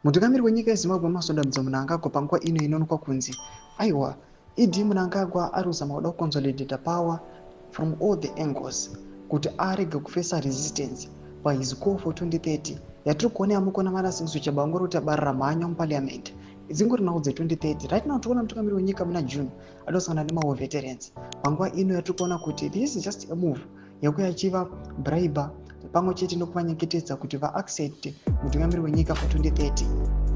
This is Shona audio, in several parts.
Mutungamiri wenyika yeZimbabwe, Emmerson Dambudzo Mnangagwa, panguva ino inoonekwa kunzi aiwa, ED Mnangagwa ari kuzama kuda kuconsolidata power from all the angles kuti arege kufesa resistance pahis call for 2030 yatiri kuona yamukona vanaSimuso Tshabangu ri kuti abarira mhanya muparliament dzingori nhau dze2030. Right now tikuona mutungamiri wenyika muna June adosangana nemawar veterans panguva ino yatiri kuona kuti this is just a move yekuya achiva bribe pamwe chete nekuvanyengetedza kuti vaaccept mutungamiri wenyika for 2030.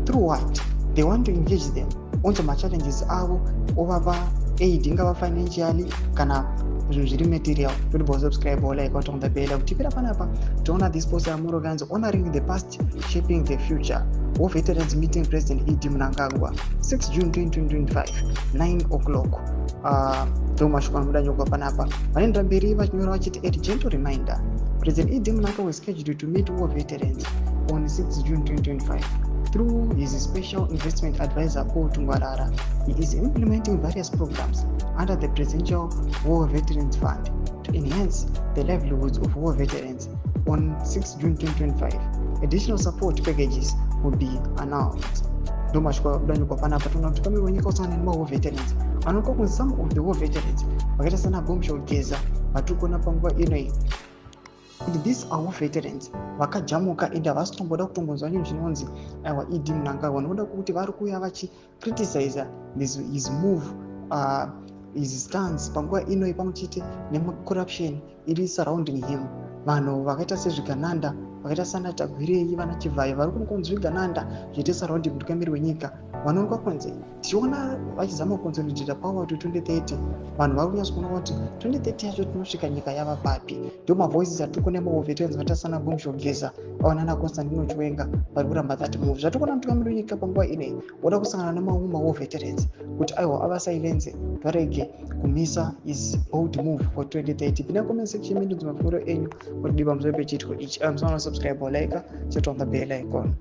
Through what they want to engage them onto machallenges avo, ovapa aid, ingava financially kana zvinhu zviri material. Todibva subscribe, like, on the bell kutipira panapa. Toona this post yamuro kanzi "Honoring the past, shaping the future, war veterans meeting President ED Mnangagwa, 6 June 2025, 9 o'clock." Ndo mashoko anobuda nyogwa panapa. Vanoenda mberi vachinyora vachiti, "A gentle reminder, President ED Mnangagwa was scheduled to meet war veterans on 6 June 2025. Through his special investment advisor Paul Tungwarara, he is implementing various programs under the Presidential War Veterans Fund to enhance the livelihoods of war veterans. On 6 June 2025, additional support packages will be announced." Ndo mashoko akudanyikwa panapa. Toona kuti mutungamiri wenyika usangana nemawar veterans anoonekwa kunzi some of the war veterans vakaita sana Bombshell Geza vatiri kuona panguva ino kuti these are war veterans vakajamuka, ende havasi kutomboda kutombonzwa chinhu chinonzi aiwa, ED Mnangagwa, nokuda kwekuti vari kuuya vachicriticiza his move, his stance panguva ino, pamwe chete necorruption iri surrounding him. Vanhu vakaita sezvigananda, vakaita sana Tagwirei, vana Chivayo, vari kuonekwa kunzi zvigananda zviite surrounding mutungamiri wenyika. Vanoonekwa kunzi tichiona vachizama kuconsolidata power to 2030. Vanhu vari kunyatso kuona kuti 2030 yacho tinosvika nyika yava papi. Ndo mavoices atiri kuona mawar veterans vakaita sana Bombshell Geza, vaonana Constantino Chiwenga vari kuramba that move. Zvatiri kuona mutungamiri wenyika panguva inei woda kusangana nemamwe mawar veterans kuti aiwa, avasilence, varege kumisa his bold move for 2030. Pinda comment section medu, mafungiro enyu kuti pamusoro pechiitiko ichi. Musaona subscribe, like, turn on the bell icon.